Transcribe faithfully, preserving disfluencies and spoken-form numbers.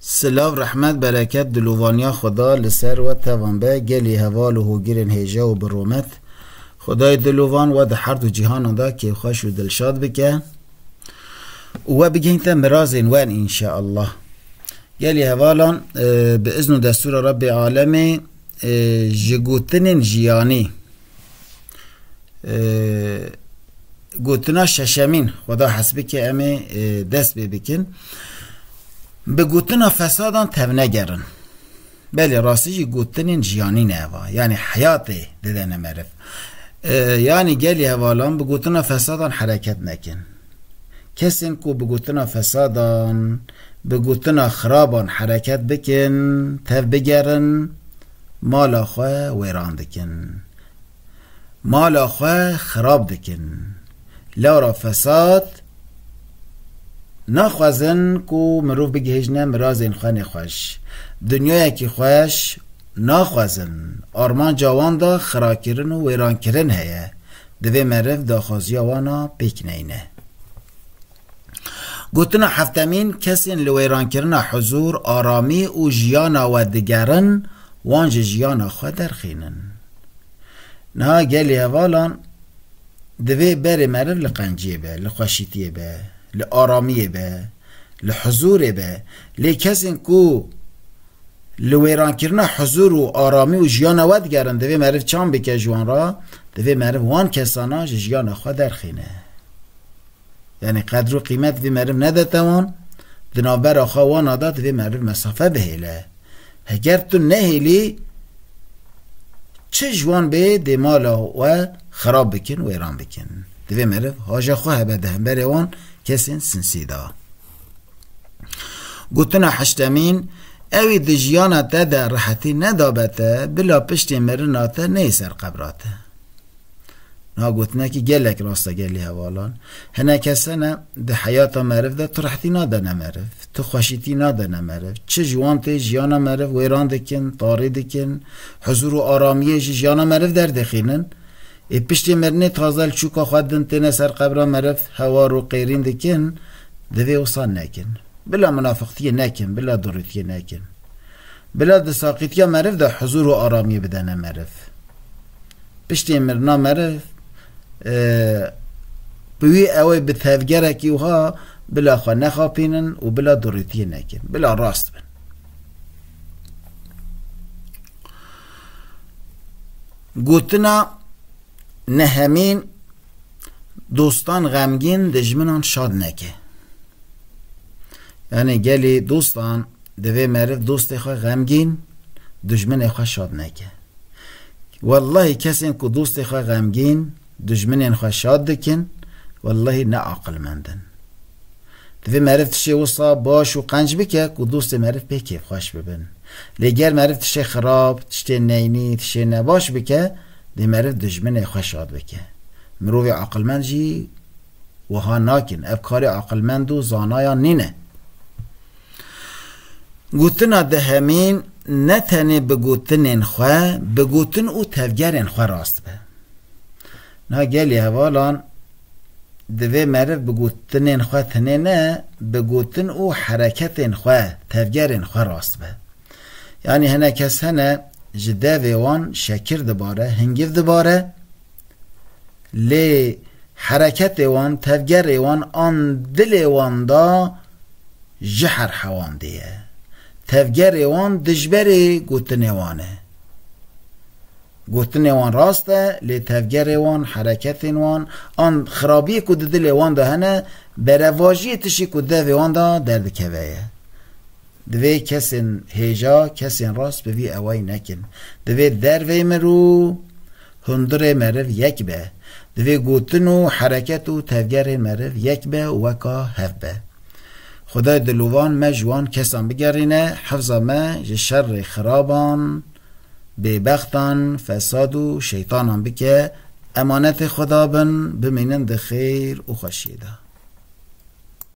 Silav, rehmet, bereket, dilovaniya Xweda li ser we tevan be, gelî heval û hogirên hêja û bi rûmet. Xwedayê dilovan we di her du cîhanan de kêfxweş û dilşad bike û we bigihînte mirazên wen, înşeallah. Gelî hevalan, e, bi izn û destûra Rebbê Alemê, e, ji gotinên jiyanî, e, gotina şeşemîn, Xweda hez bike, em ê, e, dest pê bikin. Bi gotina fesadan tevnegerin. Belê, rastî jî gotinên jiyanî ne eva. Yanî heyatê didene meriv. E, yanî gelî hevalan, bi gotina fesadan hereket nekin. Kesên ku bi gotina fesadan, bi gotina xiraban hereket bikin, tev bigerin, mala xwe wêran dikin. Mala xwe xirab dikin. Lewra fesad naxwazin ku mirov bigihêjne mirazên xwe nêxweş. Dinyayekî xweş naxwazin. Armanca wan de xirakirin û wêrankirin heye. Divê meriv daxwaziya wana pêk neyne. Gotina heftemîn, kesên li wêrankirina huzûr, aramî û jiyana we digerin, wan ji jiyana xwe derxînin. Niha gelî hevalan, divê berê meriv li qenciyê be, li xweşîtiyê be, li aramiyê be, li huzûrê be. Lê kesên ku li wêrankirina huzûr û aramî û jiyana we digerin, divê meriv çand bike ji wan re, divê meriv wan kesana ji jiyana xwe derxîne. Yanî qedr û qîmet vê meriv nedete wan, di navbera xwe wana de divê meriv mesafe bihêle. Heger tu nehêlî, çi ji wan bê dê mala we xirab bikin, wêran bikin. Divê meriv haja xwe hebe di hemberê wan kesên sinsî de. Gotina heştemîn, ewî di jiyana te de rihetî nedabe te, bila piştê mirina te neyê ser qebra te. Niha gotinekî gelek rast e gelî hevalan. Hinek kes hene di heyata meriv de tu rehetî nadene meriv, tu xweşîtî nadene meriv. Çi ji wan tê jiyana meriv wêran dikin, tarî dikin, huzûr û aramiyê ji jiyana meriv derdixînin. Ê piştê mirinê taze li çûka xwe din têne ser qebra meriv, hewar û qêrîn dikin, divê wisa nekin. Bila munafiqtiyê nekin, bila durîtiyê nekin. Bila di saqîtiya meriv de huzûr û aramiyê bidene meriv. Piştê mirina meriv, e, bi wî ew ê bi tevgerekî wiha bila xwe nexapînin û bila durîtiyê nekin. Bila rast bin. Gotina nehemîn, dostan xemgîn, dijminan şad neke. Yanî gelî dostan, divê meriv dostê xwe xemgîn, dijminê xwe şad neke. Wellahî kesên ku dostê xwe xemgîn, dijminên xwe şad dikin, wellahî ne aqilmend in. Divê meriv tiştê wisa baş û qenc bike ku dostê meriv pê kêfxweş bibin. Lê ger meriv tiştê xirab, tiştê neynî, tiştê nebaş bike, dê meriv dijminê xwe şad bike. Mirovê aqilmend jî wiha nakin. Ev karê aqilmend û zanayan nîne. Gotina dehemîn, ne tenê bi gotinên xwe, bi gotin û tevgerên xwe rast be. Niha gelî hevalan, divê meriv bi gotinên xwe tenê ne, bi gotin û hereketên xwe, tevgerên xwe rast be. Yanî hinek kes hene ji devê wan şekir dibare, hingiv dibare, lê hereketê wan, tevgerê wan an dilê wan da ji her hewandê ye. Tevgerê wan dijberê gotinê wan e. Gotinê wan rast e, lê tevgerê wan, hereketên wan, an xirabiyê ku di dilê wan de hene, berevajiyê tiştê ku devê wan de derdikeve ye. Divê kesên hêja, kesên rast bi vî ewayî nekin. Divê derveyê mirov, hundirê meriv yek be. Divê gotin û hereket û tevgerê meriv yek be û weka hev be. Xwedayê dilovan me ji wan kesan bigerîne, hifza me ji şerê xiraban, bêbextan, fesad û şeytanan bike, emanetê Xweda bin, bimînin di xêr û xweşiyê de.